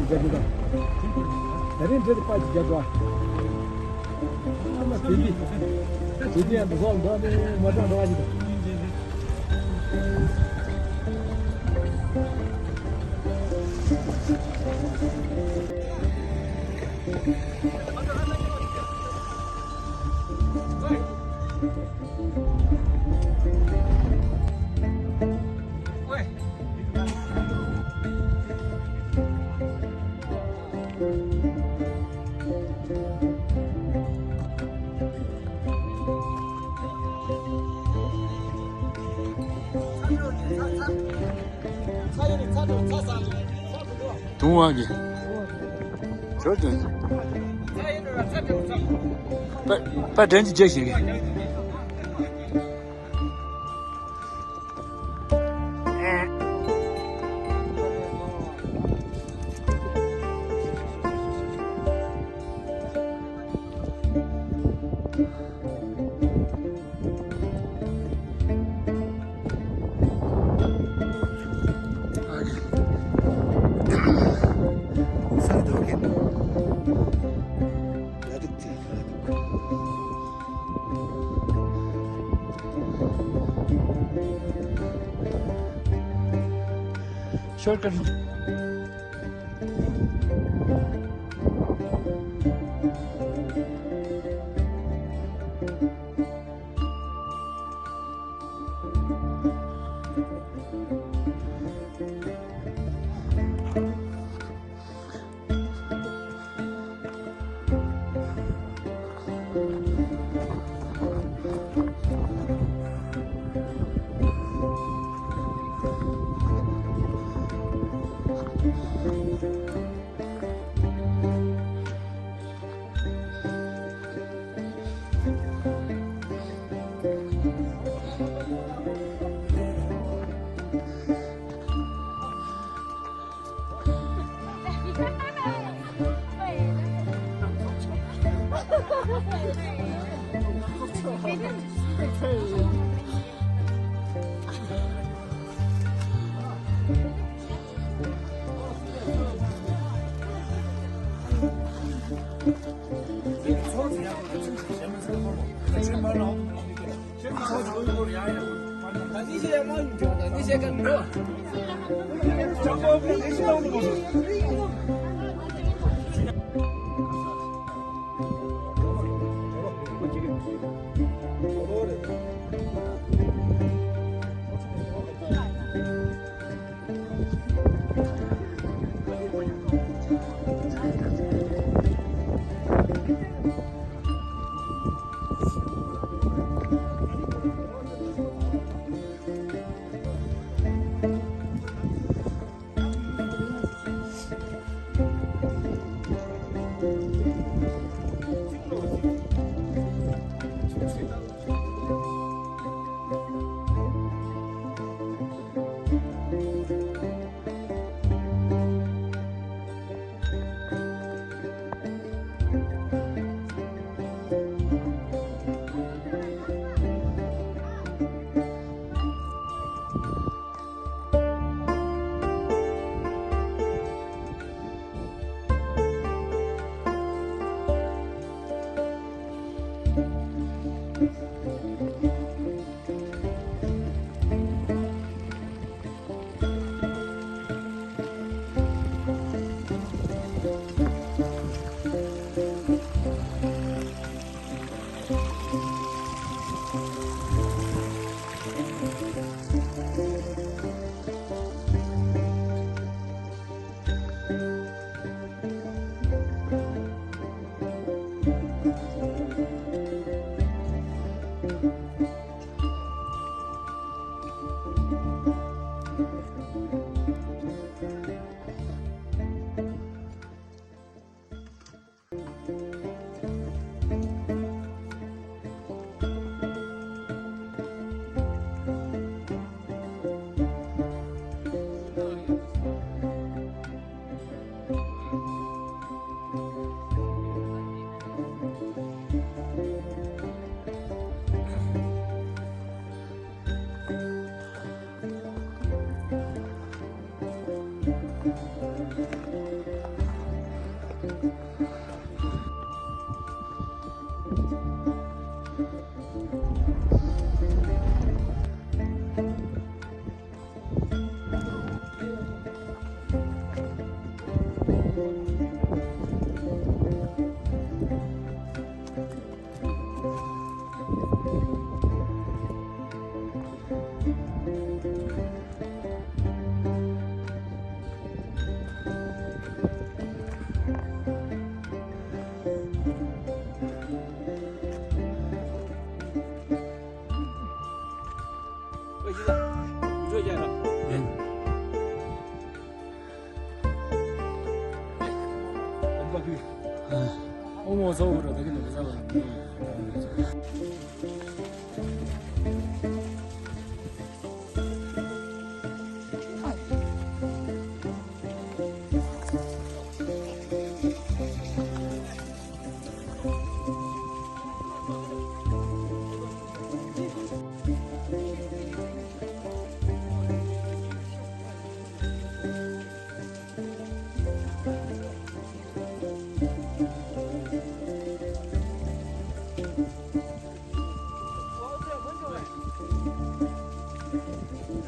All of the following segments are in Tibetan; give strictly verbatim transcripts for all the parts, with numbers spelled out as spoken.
རྒྱག་གི་དང་། དེ་རིང་འདྲེ་དེ་པ་ཅིག་རྒྱག་དགོས། ཨ་མ་དེ་དེ་དེ་དེ་ཡང་འདུག་སོང་འདུག་ནི་མ་གྲོགས་འགྲོ་བ་ཅིག་དང་། དུང་བ་གི། ཇོ་ཇོ། པ་པ་དྲན་གྱི་རྒྱལ་ཞིག་གི། Shortcut.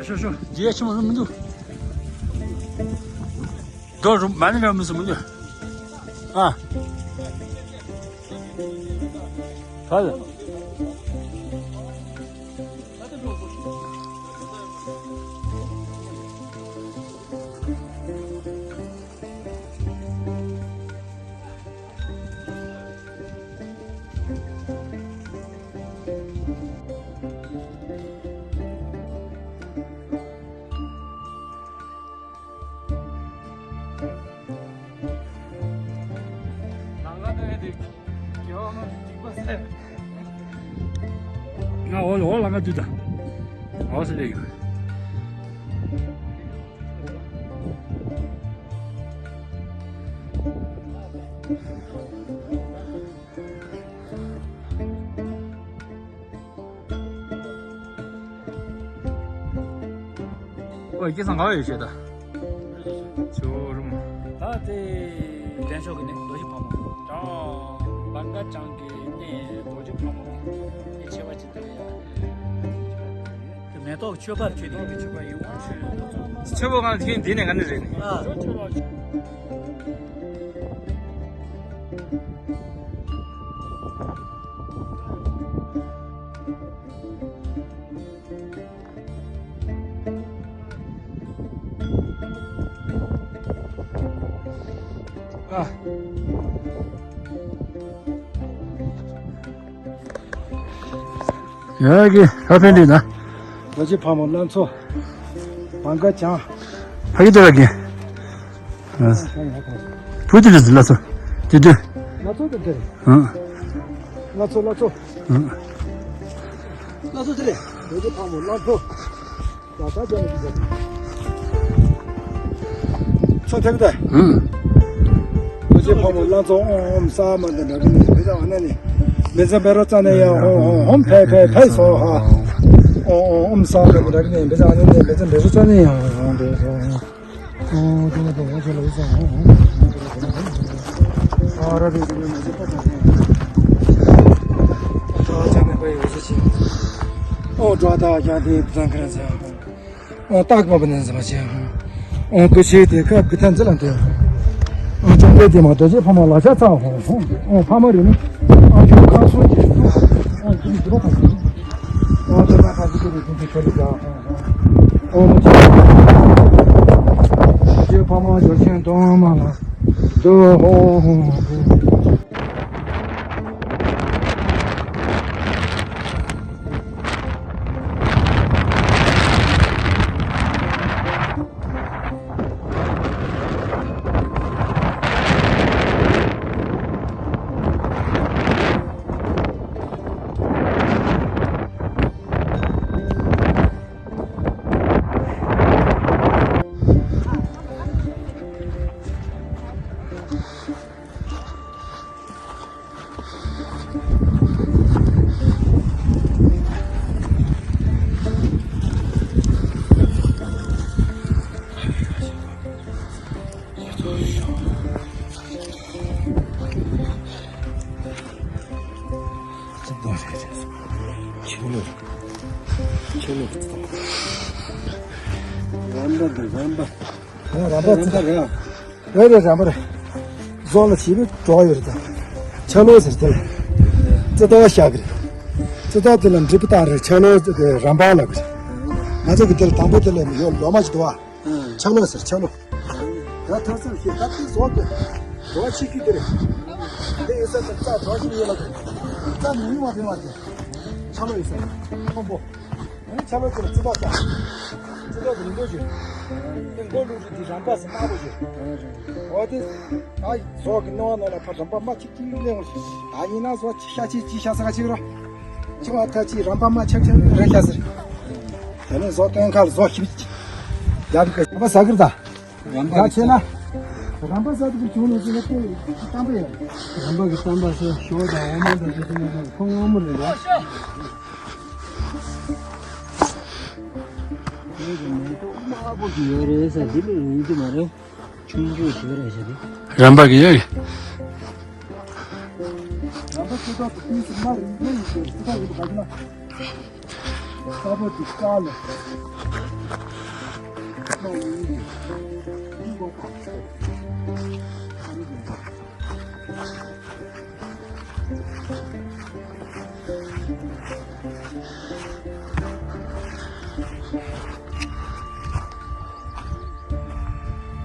ཤོག་ཤོག་རྗེས་ཆེན་མོ་མི་འདུག་རྡོ་རུ་མ་ཎི་ར་མི་སུ་མི་འདུག་ཨ། ཧ་ལ། ང་འོ་ལ་འོ་ལ་ང་དུས་ད་འོ་ཟེར་ལེ་ཡོད། ཨོ་སྐལ་བཟང་ག་བ་ཡོད་ཤེས་ད། ཇོ་རུམ། ད་དེ་འདན་ཤོག་གི་ནི་རྡོ་རྗེ་ཕག་མོ། ཀྲང་། བང་ག་ཅང་གི་ནི་རྡོ་རྗེ་ཕག་མོ་གི་ནི་ཆེ་བ་ཅིག་དེ་ཡ། མེ་ཏོག་མཆོད་པར་མཆོད་དེ་མཆོད་པ་ཡིན་འོང་མཆོད་པ། མཆོད་པ་གང་དེ་འདི་ནས་ག་ནས་རེད་ནི། ཨ། ཡ་གི་ཧ་ཕན་འདི་ན། རྡོ་རྗེ་ཕག་མོ་བླ་མཚོ། བང་ག་ཅང་། ཕ་གི་དེ་ར་གི། བུ་དེ་རེད་ལ་སོ། དེ་དུས། ལ་སོ་དེ་དེ་རེད། ཨང་། ལ་སོ་ལ་སོ། ཨང་། ལ་སོ་དེ་རེད། རྡོ་རྗེ་ཕག་མོ་བླ་མཚོ། ད་ད་ཅང་ནས་དེ་ཚོ་ཐེབས་ཏེ། ཨང་། རྡོ་རྗེ་ཕག་མོ་བླ་མཚོ་ཨོཾ་ཨོཾ་ས་མ་དེ་འདྲ་གི་ནས་བེ་ཅང་ཨ་ན་ནི། མེ་ཙམ་བེ་རོ་ཙ་ནས་ཡ་ཧོ་ཧོ་ཧོམ་ཕེ་ཕེ་ཕེ་སོ་ཧ། ཨོཾ་ཨོཾ་ས་མ་དེ་འདྲ་གི་ནས་བེ་ཅང་ཨ་ན་ནི་མེ་ཙམ་བེ་རོ་ཙ་ནས་ཡ་ཧོ་ཧོ་ཧོ། ཨོ་དེ་ནས་དེ་ཧོ་ཅོ་ལ་ཡི་ས་ཧོ་ཧོ། ཨ་ར་རེ་རེ་མ་ཟི་པ་ཙ་ནས། ཨོ་ཙ་ནས་པ་ཡི་བ་ཟི་ཅི། ཨོ་ཏྲ་ཏ་ཡ་དེ་བཟང་ཁ་ར་ཟ་ཧོ། ཨོ་སྟག་མ་བུ་ནན་ཟ་མ་ཅན། ཨོ་ཀུ་ཤི་དེ་ཁ་ཀུ་ཐན་ཛི་ལན་ཏེ། ཨོ་ཅོང་པེ་དེ་མ་རྡོ་རྗེ་ཕག་མོ་ལ་ཤ་ཚ་ཧོ་ཧོ། ཨོ་ཕག་མོ་རེ་ནི། ཨོ་ཁྱོད་ཁ་སོ་ཅེ། ཨོ་ཅིམ་ཅི་པ་ཐ་ཅི། ཨོ་ཅོ་ན་ཁ་ཅི་ཀུ་རེ་ཅིམ་ཅི་ཁ་ལི་ཅ་ཧོ་ཧོ། ཨོ་མོ་ཅི། རྡོ་རྗེ་ཕག་མོ་འབྱོར་ཆེན་གཏོང་མ་ལ། འདུ་ཧོ་ཧོ་ཧོ། ཆེ་ལོ་ཙི་ཏོ། རམ་པ་འདི་རམ་པ། ཨ། རམ་པ་ཙི་ཏོ། རམ་པ་རེད། རེད་རེད། རམ་པ་རེད། ཟོག་ལ་བྱིས་པའི་གྲོགས་ཡོད་རེད་ད། ཆ་ལོ་ཟེར་དེ་ལ། ཙི་ཏོ་བཤད་གི་རེད། ཙི་ཏོ་དེ་ལ་འབྲས་བུ་བཏགས་རེད། ཆ་ལོ་དེ་རམ་པ་ལབ་གི་རེད། ང་ཚོ་གི་དེ་ལ་དང་པོ་དེ་ལ་ཡོད་ལོ་མ་ཞིག་འདུག་བ། ཆ་ལོ་ཟེར། ཆ་ལོ། ད་ཐག་ཚང་ཞིག་ད་དེ་ཟོག་གི་གྲོགས་ཆེ་ཤོས་དེ་རེད། དེ་ཡོད་ས་ལ་རྩྭ་གྲོགས་ཤིག་ཡོད་ལ། རྩྭ་མི་ཉུང་བ་ཕན་བ་དེ། ཆ་ལོ་ཡོད་ས་མཐོན་པོ། ཨེ། ཆ་ལོ་ཅིག་ལ་ཙི་ཏོ་ཟེར། ཙི་ཏོ་དེ་རིང་པོ་ཞིག་དེ་མགོ་བླུགས་རིགས་དེ་རམ་པ་ཟེར། དམར་པོ་ཞིག་འོ་དེ། ཨ། ཟོག་གི་སྣང་བ་ནང་ལ་ཕར་རམ་པ་དམར་ཆིག་ཆིག་གླེང་བ་ཞིག་ཨ། ཡིན་ན་ཟོག་ཅིག་ཤ་ཅིག་ཅིག་ཤ་ས་ཁ་ཅིག་རོ། ཅིག་བ་ཐ་ཅིག་རམ་པ་དམར་ཆག་ཆག་རེད་ཤ་ཟེར། དེ་ནས་ཟོག་སྟོན་ཁ་ལ་ཟོག་ཞིབ་ཅིག་རྒྱབ་གི་རམ་པ་ཟ་གི་རེད་ད། རམ་པ་ཡག་ཆེ་ན། རམ་པ་ཟ་དུ་བྱུང་ནས་ཟེར་ན་དེ་གཏམ་པ་ཡོད། རམ་པ་གི་གཏམ་པ་ཟེར། ཞོ་དང་འོ་མ་དང་དེ་ཚོ་མ་ཟ། ཁོ་སྔ་མོ་རེད་ལ། ངེད་ཀྱི་མེ་ཏོག་དམར་པོ་ཞིག་ཡོད་རེད་ཟེར། འདི་ལས་ཡིན་གྱི་མ་རེད། ཆུང་ཆུང་ཞིག་རེད་ཟེར། རམ་པ་གི་ཡོད་རེད། རམ་པ་ཚོ་ད་དུས་སུ་མར་མེ་ཡིན་ཟེར། ཚོ་ད་ཡོད་པ་ག་ན། ས་པོ་དེ་དཀར་ལ།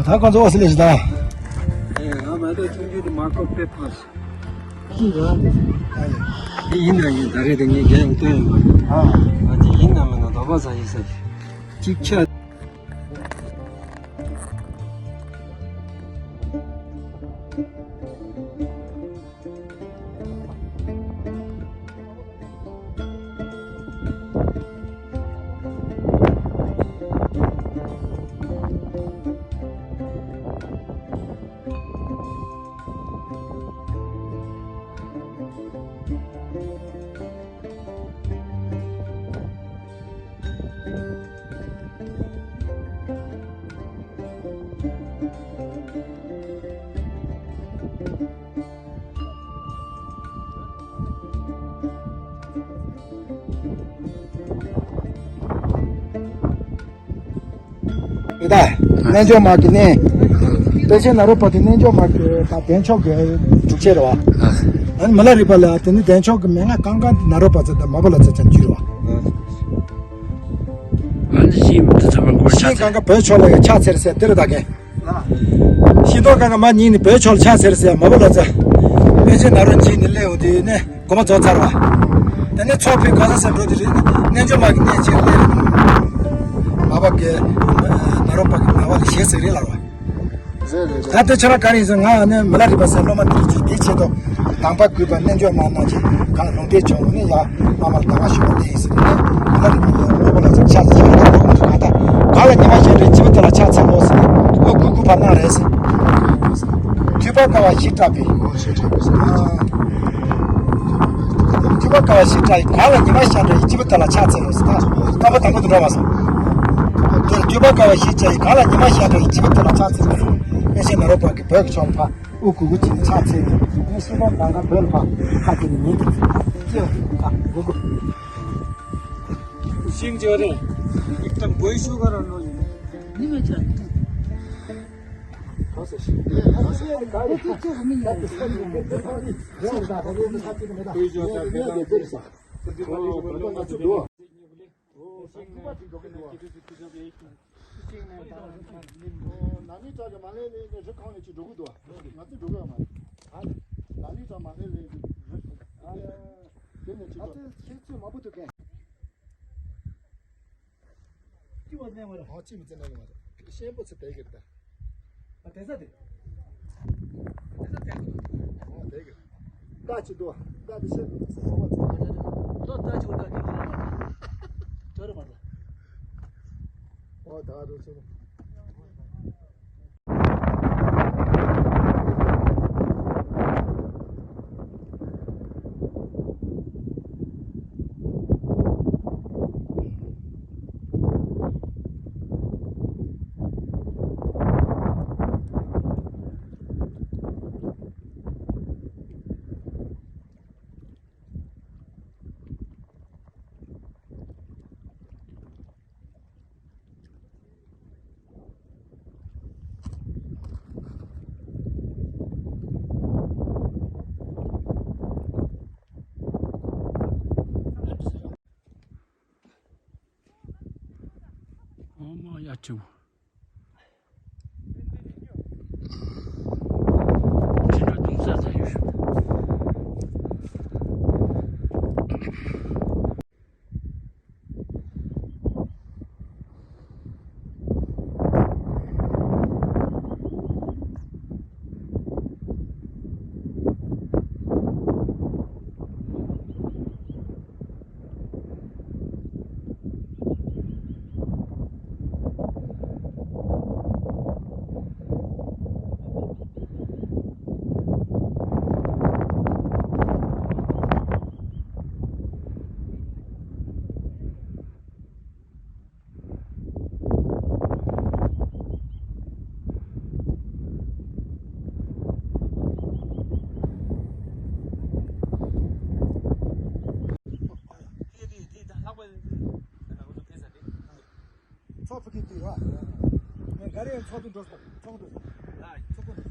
ཨ། ད་ཁོང་ཚོ་འོ་སི་ལེ་ཞིག་ད། ཨེ། ང་མ་གཏོགས་ཆུང་ཆུང་དེ་མ་ཁོ་པེ་ཕ། ཅི་ར། འདི་ཡིན་ན་ཡིན། ད་རེས་དེ་ངས་རྒྱན་ཡང་སྟོན་ཡོད་མ་རེད། ཨ། ང་འདི་ཡིན་ན་མིན་ན་དོགས་པ་ཟ་ཡིན་ས་ཅིག་ཆ། ད་རྣལ་འབྱོར་མ་གི་གནས། པཎ་ཆེན་ནཱ་རོ་པ་དེ་རྣལ་འབྱོར་མ་གི་ད་གདན་མཆོག་གི་སྒྲུབ་བྱེད་རེད་བ། ཨ་ནི་མི་ལ་རས་པ་ལ་དེ་ནི་གདན་མཆོག་གི་མན་ངག་གང་ག་དེ་ནཱ་རོ་པ་ཚོ་དང་མ་པ་ལ་ཚོ་ཚང་རྒྱུད་རེད་བ། ཨ་ནི་ཤིང་དེ་ཚང་མ་མགོར་ཆགས་ཚེ། ཤིང་གང་ག་བོད་ཕྱོགས་ལ་ཡང་ཕྱག་འཚལ་ཟེར་དེ་རེད་ད་གན། ཤིང་ཏོག་གང་ག་མ་ཉིད་ནི་བོད་ཕྱོགས་ལ་ཕྱག་འཚལ་ཟེར། མ་པ་ལ་ཚོ་པཎ་ཆེན་ནཱ་རོ་མཇལ་ནས་སླེབས་འོང་དུས་ནི། དགོངས་པ་རྫོགས་ཚར་བ། དེ་ནས་ཚོགས་ཕེབས་ག་ས་སེ་འགྲོ་དེ་རེད། རྣལ་འབྱོར་མ་གི་གནས་ཅིག་སླེབས་རེད། མ་པ་གི་ནཱ་རོ་པ་གི་ནང་པ་ལ་ཞེས་ཟེར་རེད་ལ་བ། རེད་རེད་རེད། ད་ལྟ་ཁྱོད་རང་ག་རེ་ཡིན་ཟེར། ང་ནི་མི་ལ་རས་པ་ཟེར་སློབ་མ་དེ་རིགས་ཀྱིས་དེ་ཆེད་དུ་དམ་པ་གུས་པ་རྣལ་འབྱོར་མ་རྣམས་ཀྱིས་གང་ལུང་བསྟན་བྱུང་ནས་ཡ་བླ་མ་ལ་གདམས་ངག་ཞུས་པ་དེ་ཡིན་ཟེར་ནས། མི་ལ་རས་པ་ཡ་སློབ་པ་ལ་ཕྱག་འཚལ་ཞིང་སློབ་མ་ཚོ་གང་ལྟར་གང་ལ་ཉི་མ་ཤར་འདྲ་སྐྱིད་པོ་དེ་ལ་ཕྱག་འཚལ་ལོ་ཟེར་ནས་སྒོ་དགུ་དགུ་བར་གནང་རེད་ཟེར། དུས་འཕགས་དཀའ་བ་བཞི་སྐྲག་པའི། དུས་འཕགས་དཀའ་བ་བཞི་སྐྲག་ཡི། གང་ལ་ཉི་མ་ཤར་འདྲ་ཡི། སྐྱིད་པོ་དེ་ལ་ཕྱག་འཚལ་ལོ་ཟེར། ད་སྐབས་དང་པོ་དེ་འགྲོ་བ་སོང་། དེར་དུས་འཕགས་དཀའ་བ་བཞི་སྐྲག་ཡི། གང་ལ་ཉི་མ་ཤར་འདྲ་ཡི། སྐྱིད་པོ་དེ་ལ་ཕྱག་འཚལ་ལོ་ཟེར། པཎ་ཆེན་ནཱ་རོ་པ་གིས་བོད་ཀྱི་ཕྱོགས་ལ་ཕར་དབུ་གུག་གུག་བྱས་ནས་ཕྱག་འཚལ་ཏེ། ཨ་ནི་སྐྱིད་པོ་གང་ག་བོད་ལ་ཕར་ཕར་བྱས་ནས་ཉིན་དེ་ཚེ་སྐྱིད་པོ་གང་གུག་གུག་ཤིང་ཅོ་རེ། ཨིག་ཏམ་བོད་ཤུ་ག་ར་ནོ་ཡིན། ནི་མེད་ཆ། སྐྱིད་པོ་ནས་མ་རེད། ཨོ། ཅི་མི་ཚེ་ན་གི་མ་རེད། ཤེས་པོ་ཚེ་དེ་གི་རེད། ཨ། དེ་ས་དེ། དེ་ས་དེ་གི། ཨོ། དེ་གི། ད་ཅི་དོ། ད་དེ་ཤེས་པོ་ཚེ་ཚོགས་པ་ཚེ། ད་ད་ཅི་འོ་ད་གི་གི་རེད། ཅོ་རེ་མ་རེད། ཨོ། ད་རུ་ཚེ། ཨོ་མ་ཡ་ཆེ་བོ། ཁྱེད་རང་དུང་ས་ས་ཡོད་ཤོག་ཚོགས་ཕུད་ཀྱི་དུས་ར། ངས་ག་རེ་ཡང་ཚོགས་དུས་འགྲོ་སོང་། ཚོགས་འགྲོ་སོང་། ཚོགས་འགྲོ་སོང་།